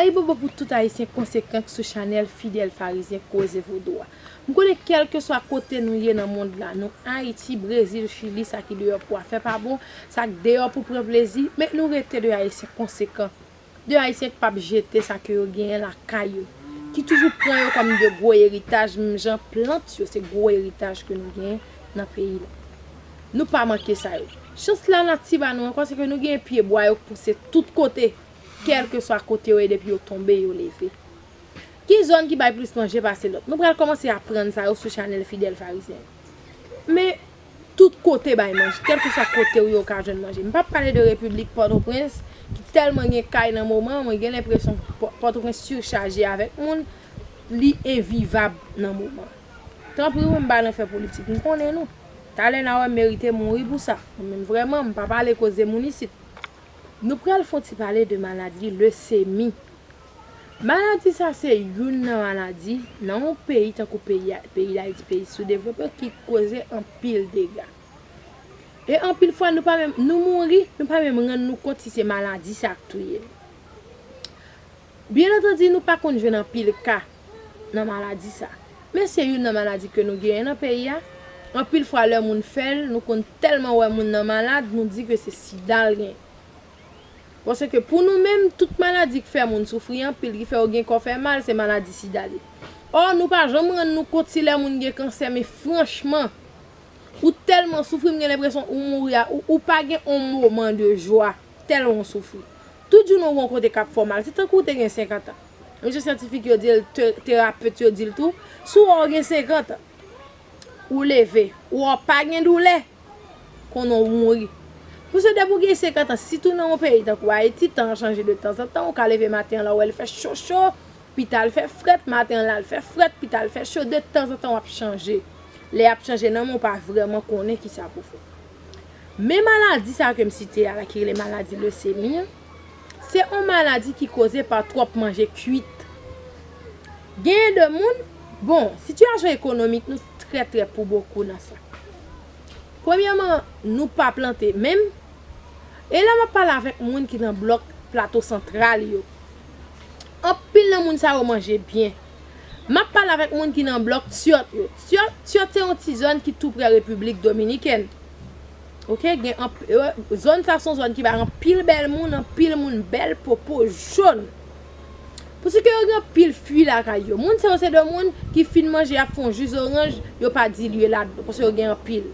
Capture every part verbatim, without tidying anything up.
Ayibobo pou tout Ayisyen konsekan k sou chanèl Fidèl Farizyen Koze Vodou a. M konnen kèlkeswa kote nou ye nan mond la, nou Ayiti, Brezil, Chili, sa ki deyò pou afè pa bon, sa k deyò pou pran plezi, men nou rete de Ayisyen konsekan, de Ayisyen k p ap jete sa ke yo genyen lakay yo, ki toujou pran yo kòm de gwo eritaj, menm jan plant yo se gwo eritaj ke nou genyen nan peyi la. Nou pa manke sa yo. Chans lanati ba nou ankò, se ke nou gen pye bwa yo k pouse tout kote, kèlkeswa kote yo ye, depi yo tonbe, yo leve. Ki zòn ki bay plis manje pase lòt? Nou pral kòmanse aprann sa yo sou chanèl Fidèl Farizyen. Men, tout kote bay manje, kèlkeswa kote w ye, w ka jwenn manje. M p ap pale de Repiblik Pòtoprens, ki tèlman gen kay nan moman, mwen gen lenpresyon Pò-, Pòtoprens sichaje avèk moun, li envivab nan moman. Tanpri, wi, m pa nan fè politik, m konnen nou. Talè n a wè m merite mouri pou sa. Mwen menm vrèman, m pa pale koze moun isit. Nou pral fè yon ti pale de maladi lesemi. Maladi sa se youn nan maladi nan yon peyi tankou peyi, peyi Dayiti, peyi soudevlope ki koze anpil dega. E anpil fwa nou pa menm, nou mouri, nou pa menm rann nou kont si se maladi sa k touye nou. Byen antandi, nou pa konn jwenn anpil ka nan maladi sa. Men se youn nan maladi ke nou genyen nan peyi a. Anpil fwa lè moun fè l, nou konn tèlman wè moun nan malad, nou di ke se sida l genyen. Paske pou nou menm, tout maladi k fè moun soufri anpil, ki fè yo gen kò fè mal, se maladi sida li. Ò, nou pa janm rann nou kont si lè moun gen kansè, men franchman, ou tèlman soufri, m gen lenpresyon ou mouri a, ou, ou pa gen yon moman de jwa, tèlman w soufri. Tout jounen w gen yon kote k ap fè w mal, se tankou w te gen senkant an. Menm jan syantifik yo di l, te-, terapet yo di l tou, si w wè w gen senkant an, ou leve, ou wè w pa gen doulè, konnen w mouri. Pou se depi w gen senkant an, sitou nan yon peyi tankou Ayiti, tan an chanje de tanzantan, ou ka leve maten an la, w wè l fè cho cho, pita l fè frèt, maten an la l fè frèt, pita l fè cho, de tanzantan w ap chanje. Lè y ap chanje nan men w pa vrèman konnen kisa pou fè. Men maladi sa ke m site a la ki rele maladi lesemi an, se yon maladi ki koze pa twòp manje kwit. Genyen de moun, bon, sitiyasyon ekonomik nou trè trè pou bokou nan sa. Premyèman, nou pa plante menm. E la m ap pale avèk moun ki nan blòk Plato Santral yo. Anpil nan moun sa yo manje byen. M ap pale avèk moun ki nan blòk Tyòt yo. Tyòt, Tyòt se yon ti zòn ki tou prè Repiblik Dominikèn. Oke, gen anp-, e, zòn sa se yon zòn ki bay anpil bèl moun, anpil moun bèl, popo, jòn. Pou se ke yo gen anpil fwi lakay yo. Moun sa yo se de moun ki fin manje, y ap fè yon ji zoranj, yo pa dilye ladan, paske yo gen anpil.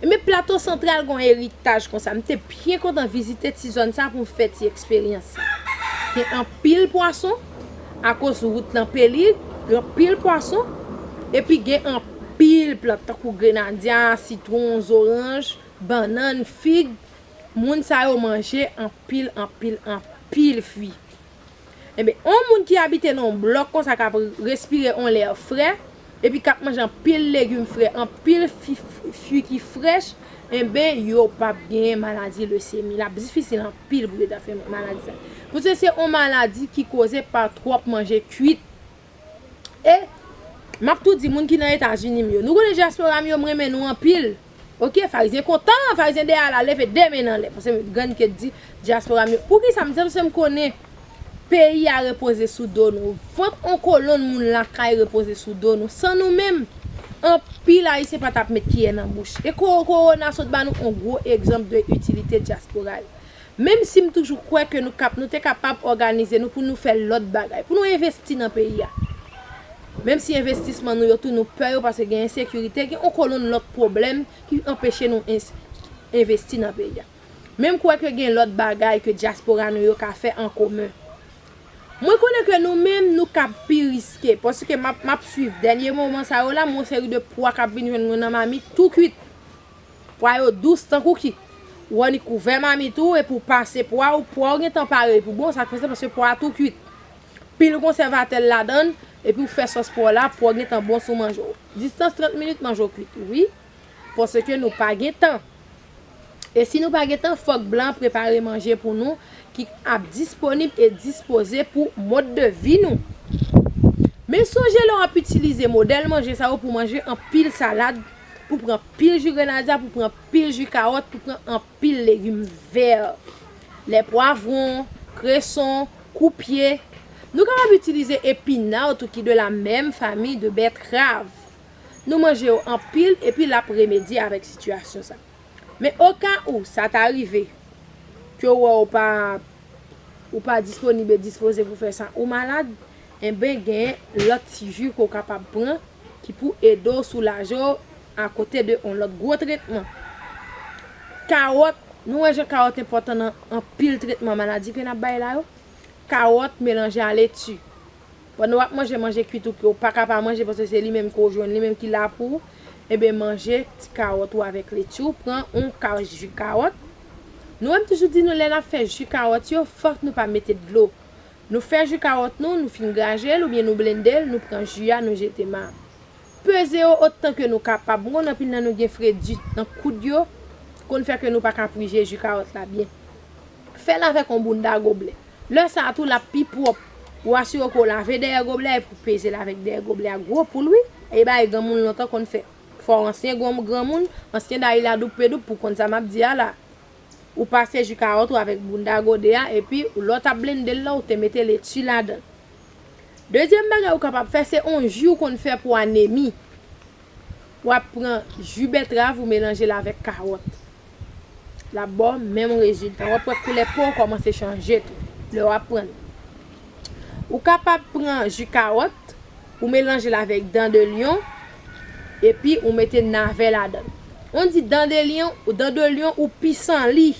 Ebyen, Plato Santral gen yon eritaj konsa. M te byen kontan vizite ti zòn sa pou m fè ti eksperyans sa. Gen anpil pwason, akoz wout lan peli, gen anpil pwason, epi gen anpil plant, tankou grenadya, sitwon, zoranj, bannann, fig. Moun sa yo manje anpil, anpil, anpil fwi. Ebyen, yon moun ki abite nan yon blòk konsa k ap respire yon lè frè, epi k ap manje anpil legim frè, anpil fi-, fwi ki frèch, enben, yo p ap genyen maladi lesemi. L ap difisil anpil pou yo ta fè maladi sa. Pou se, se yon maladi ki koze pa twòp manje kwit. E, m ap tou di moun ki nan Etazini m yo, nou konnen dyaspora m yo, m renmen nou anpil. Oke, Farizyen kontan, Farizyen dèyè la, leve de men nan lè. Paske grann ke di dyaspora m yo. Poukisa m di sa? Paske m konnen peyi a repoze sou do nou. Vant yon kolonn moun lakay repoze sou do nou. San nou menm, anpil Ayisyen pa t ap met kiyè nan bouch. E ko-, kowona sot ba nou yon gwo egzanp de itilite dyaspora yo. Menm si m toujou kwè ke nou kap-, nou te kapab òganize nou pou nou fè lòt bagay, pou nou envesti nan peyi a. Menm si envestisman nou yo tou nou pè yo paske gen ensekirite, gen yon kolonn lòt pwoblèm ki anpeche nou ens-, envesti nan peyi a. Men m kwè ke gen lòt bagay ke dyaspora nou yo ka fè an komen. Mwen konnen ke nou menm nou kab pi riske, paske m ap, m ap swiv dènye moman sa yo la, m wè yon seri de pwa k ap vin jwenn mwen nan mamit tou kwit. Pwa yo dous tankou ki. Ou annik ouvè mamit ou epi w pase pwa ou, pwa w gentan pare pou bon, sa k fè se paske pwa a tou kwit. Pil konsèvatè ladan l, epi w fè sòs pwa w la, pwa w gentan bon sou manje w. Distans trant minit, manje w kwit. Wi, paske nou pa gen tan. E si nou pa gen tan, fòk blan prepare manje pou nou ki ap disponib e dispoze pou mòd de vi nou. Men sonje lè w ap itilize modèl manje sa yo pou manje anpil salad, pou pran pil ji grenadya, pou pran pil ji kawòt, pou pran anpil legim vè. Lè pwavwon, kreson, koupye, Nou kapab itilize epina tou ki de la menm famiy de bètrav. Nou manje yo anpil epi l ap remedye avèk sitiyasyon sa. Men oka ou sa ta rive ke w wè w pa, ou pa disponib e dispoze pou fè sa, ou malad, enben gen lòt ti ji ke w kapab pran ki pou ede w soulaje w akote de yon lòt gwo tretman. Kawòt, nou wè jan kawòt enpòtan nan anpil tretman maladi ke n ap bay la yo. Kawòt melanje a leti. Pandan w ap manje manje kwit ou ke w pa ka pa manje paske se li menm ke w jwenn, li menm ki la pou ou, enben manje ti kawòt ou avèk leti w, pran yon kach ji kawòt. Nou menm toujou di nou lè n ap fè ji kawòt yo, fòk nou pa mete dlo. Nou fè ji kawòt nou, nou fin graje l oubyen nou blende l, nou pran ji a, nou jete ma. Peze yo otan ke nou kapab. M konn anpil nan nou gen fredi nan koud yo, konn fè ke nou pa ka prije ji kawòt la byen. Fè l avèk yon bounda goblè. Lè sa a tou l ap pi pwòp. Ou asire ke w lave dèyè goblè a epi w peze l avèk dèyè goblè a gwo poul wi. E bagay granmoun lontan konn fè. Fò w ansyen granmoun, ansyen dayi la doup pe doup pou konn sa m ap di a la. Ou pase ji kawòt ou avèk bounda gode a epi lè w t ap blende l la ou te mete leti ladan l. Dezyèm bagay ou kapab fè se yon ji ou konn fè pou anemi. W ap pran ji bètrav ou melanje l avèk kawòt. L ap ba w menm rezilta. W ap wè koulè po w kòmanse chanje tou lè w ap pran l. Ou kapab pran ji kawòt, ou melanje l avèk dan de lyon, epi ou mete navè ladan l. On di dan de lyon, dan de lyon ou pisanli.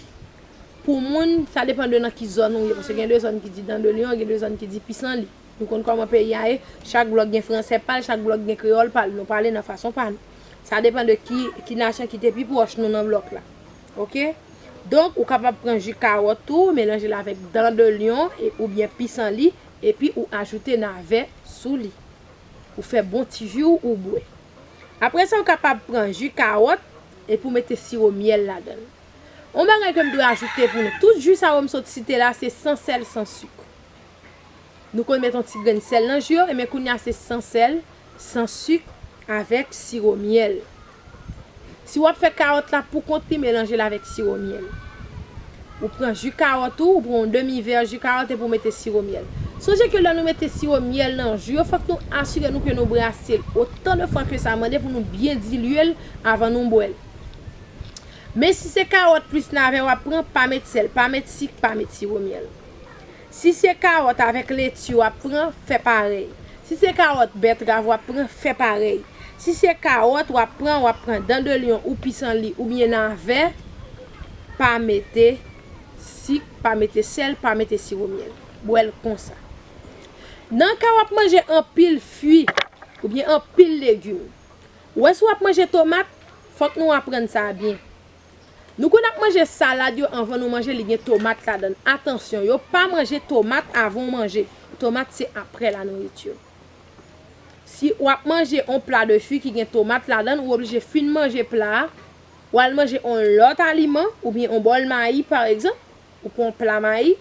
Pou moun, sa depann de nan ki zòn ou ye, paske gen de zòn ki di dan de lyon, gen de zòn ki di pisanli. Nou konn kòman peyi a ye, chak blòk gen fransè pa l, chak blòk gen kreyòl pa l, nou pale nan fason pa nou. Sa depann de ki, ki nasyon ki te pi pwòch nou nan blòk la. Oke? Donk, ou kapab pran ji kawòt tou, melanje l avèk dan de lyon e, oubyen pisanli, epi ou ajoute navè sou li. Ou fè bon ti ji w, ou bwè. Apre sa, ou kapab pran ji kawòt epi w mete siwo myèl ladan l. Yon bagay ke m dwe ajoute pou nou, tout ji sa yo m sot site la, se san sèl, san sik. Nou konn met yon ti grenn sèl nan ji yo, enben kounye a se san sèl, san sik, avèk siwo myèl. Si w ap fè kawòt la poukont li, melanje l avèk siwo myèl. Ou pran ji kawòt ou, ou pran yon demi vè ji kawòt epi w mete siwo myèl. Sonje ke lè nou mete siwo myèl nan ji yo, fòk nou asire nou ke nou brase l otan de fwa ke sa mande pou nou byen dilye l avan nou bwè l. Men si se kawòt plis navè w ap pran, pa met sèl, pa met sik, pa met siwo myèl. Si se kawòt avèk leti w ap pran, fè parèy. Si se kawòt bètrav w ap pran, fè parèy. Si se kawòt w ap pran, w ap pran dan de lyon ou pisanli oubyen navè, pa mete sik, pa mete sèl, pa mete siwo myèl. Bwè l konsa. Nan ka w ap manje anpil fwi oubyen anpil legim, ou wè si w ap manje tomat, fòk nou aprann sa byen. Nou konn ap manje salad yo anvan nou manje, li gen tomat ladan l. Atansyon, yo pa manje tomat avan w manje. Tomat se aprè la nouriti. Si w ap manje yon pla de fwi ki gen tomat ladan l, ou oblije fin manje pla a, w al manje yon lòt aliman, oubyen yon bòl mayi, pa egzanp, ou pran yon pla mayi,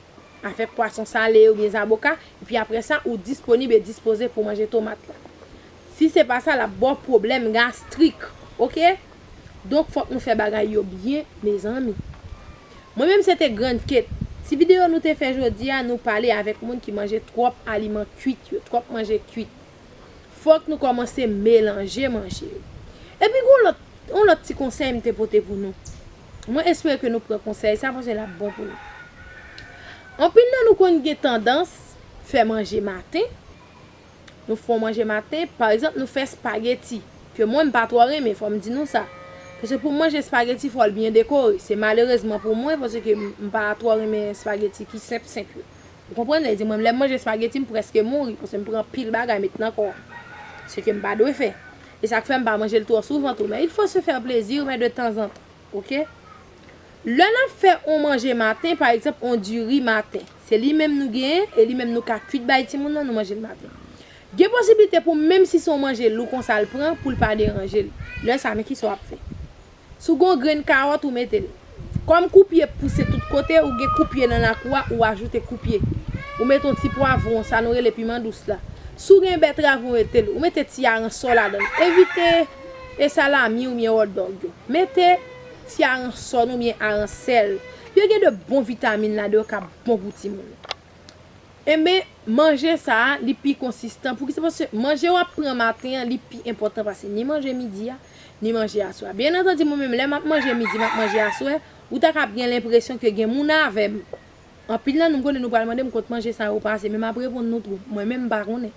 avèk pwason sale oubyen zaboka, epi apre sa, ou disponib e dispoze pou manje tomat la. Si se pa sa, l ap ba w pwoblèm gastrik, oke? Donk, fòk nou fè bagay yo byen, mezanmi. Mwen menm, se te Grann Kate. Ti videyo nou te fè jodi a, nou pale avèk moun ki manje twòp aliman kwit yo, twòp manje kwit. Fòk nou kòmanse melanje manje yo. Epi gen yon lòt, yon lòt ti konsèy m te pote pou nou. Mwen espere ke nou pran konsèy sa paske l ap bon pou nou. Anpil nan nou konn gen tandans fè manje maten. Nou fè yon manje maten, pa egzanp, nou fè espageti. Ke mwen, m pa twò renmen, fò m di nou sa. Paske pou m manje espageti, fò l byen dekore. Se malerezman pou mwen, paske m, m pa twò renmen espageti ki senp senp yo. Ou konprann? Sa vle di mwen, lè m manje espageti, m prèske mouri, paske m pran anpil bagay met nan kò m. Se ke m pa dwe fè. E sa k fè m pa manje l twò souvan tou. Men il faut se faire plaisir, men de tanzantan. Oke? Lè n ap fè yon manje maten, pa egzanp, yon diri maten, se li menm nou genyen, e li menm nou ka kwit bay timoun nan, nou manje l maten. Gen posiblite pou menm si se yon manje lou konsa l pran, pou l pa deranje l. Lè sa, men kisa w ap fè? Si w gen yon grenn kawòt, ou mete l. Kòm koupye pouse tout kote, ou gen koupye nan lakou a, ou ajoute koupye. Ou mete yon ti pwavwon, sa nou rele piman dous la. Si w gen bètrav, ou mete l. Ou mete ti aransò ladan l. Evite e salami oubyen hotdog yo. Mete ti aransò nou oubyen aransèl. Yo gen de bon vitamin ladan yo k ap bon pou timoun. Enben, manje sa a, li pi konsistan. Poukisa? Paske manje w ap pran maten an, li pi enpòtan pase ni manje midi a, ni manje aswè a. Byen antandi, mwen menm, lè m ap manje midi, m ap manje aswè, ou ta kab gen lenpresyon ke gen moun avè m. Anpil nan nou, m konnen nou pral mande m kot manje sa yo pase, men m ap reponn nou tou. Mwen menm, m pa konnen.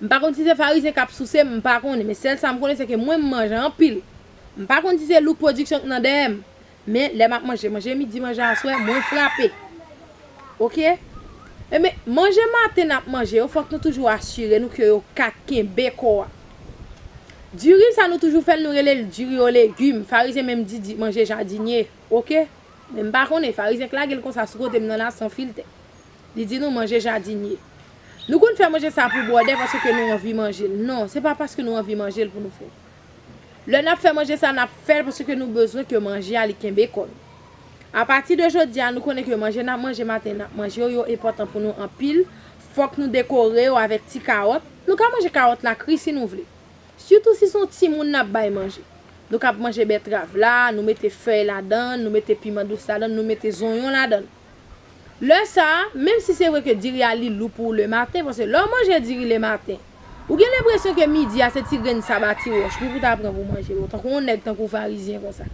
M pa konn si se farizyen k ap souse m, m pa konnen. Men sèl sa m konnen, se ke mwen, m manje anpil. M pa konn si se Look Production k nan dèyè m. Men lè m ap manje, manje midi, manje aswè, mwen frape. Oke? Enben, manje maten n ap manje yo, fòk nou toujou asire nou ke yo ka kenbe kò a. Diri sa nou toujou fè l, nou rele l diri o legim. Farizyen menm di, di manje jadinye. Oke? Men m pa konnen, farizyen k lage l konsa sou kote m nan la san filtè. Li di nou manje jadinye. Nou konn fè manje sa pou bwòdè paske nou anvi manje l. Non, se pa paske nou anvi manje l pou nou fè l. Lè n ap fè manje sa, n ap fè l paske nou bezwen ke manje a li kenbe kò nou. Apati de jodi a, nou konnen ke manje n ap manje maten, n ap manje yo, yo enpòtan pou nou anpil. Fòk nou dekore yo avèk ti kawòt. Nou ka manje kawòt la kri si nou vle. Sitou si se yon timoun n ap bay manje. Nou kab manje bètrav la, nou mete fèy ladan, nou mete piman dous ladan, nou mete zonyon ladan. Lè sa a, menm si se vre ke diri a li lou pou ou lematen, paske lè w manje diri lematen, ou gen lenpresyon ke midi a se ti grenn saba ti wòch pou, pou ta pran pou manje, bon, tankou yon nèg tankou farizyen konsa.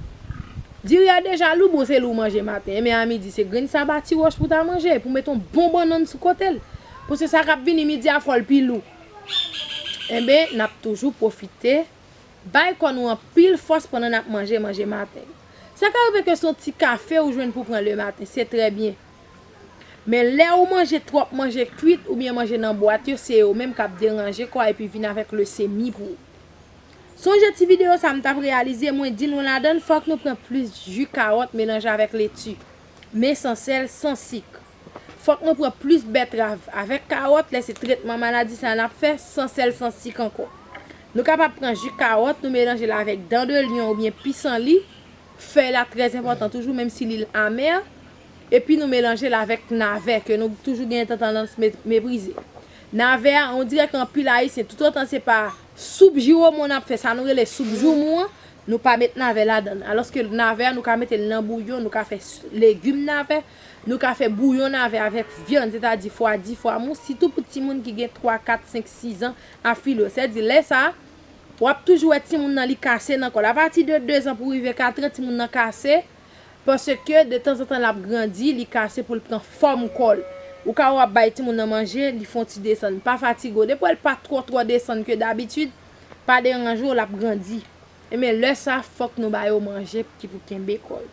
Diri a deja lou, bon, se li w manje maten, men a midi se grenn saba ti wòch pou ta manje, pou mete yon bon bannann sou kote l. Paske sa k ap vini midi a fò l pi lou. Enben, n ap toujou pwofite bay kò nou anpil fòs pandan n ap manje, manje maten. Sa ka rive ke se yon ti kafe ou jwenn pou pran lematen, se trè byen. Men lè ou manje twòp manje kwit oubyen manje nan bwat yo, se yo menm k ap deranje kò a epi vin avèk lesemi pou ou. Sonje ti videyo sa m t ap reyalize, mwen di nou ladan l, fòk nou pran plis ji kawòt melanje avèk leti. Men san sèl, san sik. Fòk nou pran plis bètrav avèk kawòt lè se tretman maladi sa n ap fè, san sèl, san sik ankò. Nou kapab pran ji kawòt, nou melanje l avèk dan de lyon oubyen pisanli. Fèy la trè enpòtan toujou, menm si li amè. Epi nou melanje l avèk navè, ke nou toujou gen tandans me-, meprize. Navè a, on dirè ke anpil Ayisyen, toutotan se pa soup jiwomon n ap fè, sa nou rele soup joumou an, nou pa met navè ladan l. Alòske navè a, nou ka mete l nan bouyon, nou ka fè s-, legim navè, nou ka fè bouyon navè avèk vyann, sètadi fwa di, fwa mou, sitou pou timoun ki gen twa, kat, senk, sis an a fil yo. Sètadi lè sa a, w ap toujou wè timoun nan li kase nan kò l. Apati de de zan pou rive kat an, timoun nan kase, paske detanzantan l ap grandi, li kase pou l pran fòm kò l. Ou ka wè w ap bay timoun nan manje, li fè yon ti desann. Pa fatige w. Depi w wè l pa twò, twò desann ke dabitid, pa deranje w, l ap grandi. Enben, lè sa, fòk nou ba yo manje ki pou kenbe kò yo.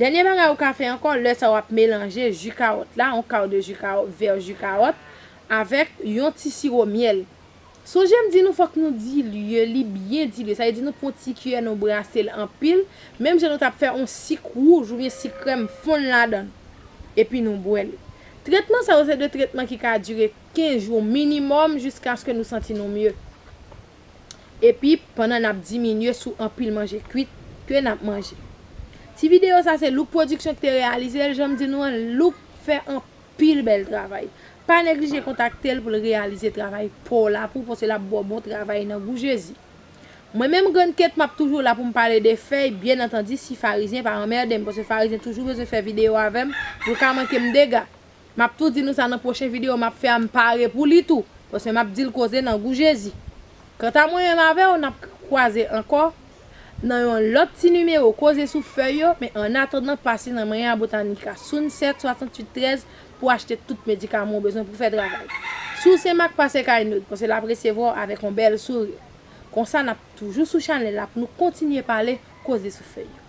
Dènye bagay ou ka fè ankò, lè sa w ap melanje ji kawòt la, yon kaw de ji kawòt, vè ji kawòt, avèk yon ti siwo myèl. Sonje m di nou fòk nou dilye li, byen dilye. Sa vle di nou pran ti kiyè, nou brase l anpil, menm jan nou t ap fè yon sik wouj oubyen sik krèm fonn ladan l. Epi nou bwè l. Tretman sa yo se de tretman ki ka dire kenz jou minimòm jiskaske nou santi nou mye. Epi, pandan n ap diminye sou anpil manje kwit ke n ap manje. Ti videyo sa se Look Production ki te reyalize l, jan m di nou an, Look fè anpil bèl travay. Pa neglije kontakte l pou l reyalize travay pa w la pou w, paske l ap ba w bon travay nan gou Jezi. Mwen menm, Grann Kate, m ap toujou la pou m pale de fèy, byen antandi, si farizyen pa anmède m, paske farizyen toujou bezwen fè videyo avè m pou l ka manke m dega. M ap tou di nou sa nan pwochen videyo m ap fè a, m pare pou li tou, paske m ap di l koze nan gou Jezi. Kanta mwen menm avè w, n ap kwaze ankò nan yon lòt ti nimewo Koze sou Fèy yo, men annatandan, pase nan Manya Botanica, Sunset, swasanntuit trèz, pou achte tout medikaman w bezwen pou fè travay. Si w se Mak, pase kay Nod, paske l ap resevwa w avèk yon bèl souri. Konsa, n ap toujou sou chanèl la pou nou kontinye pale Koze sou Fèy yo.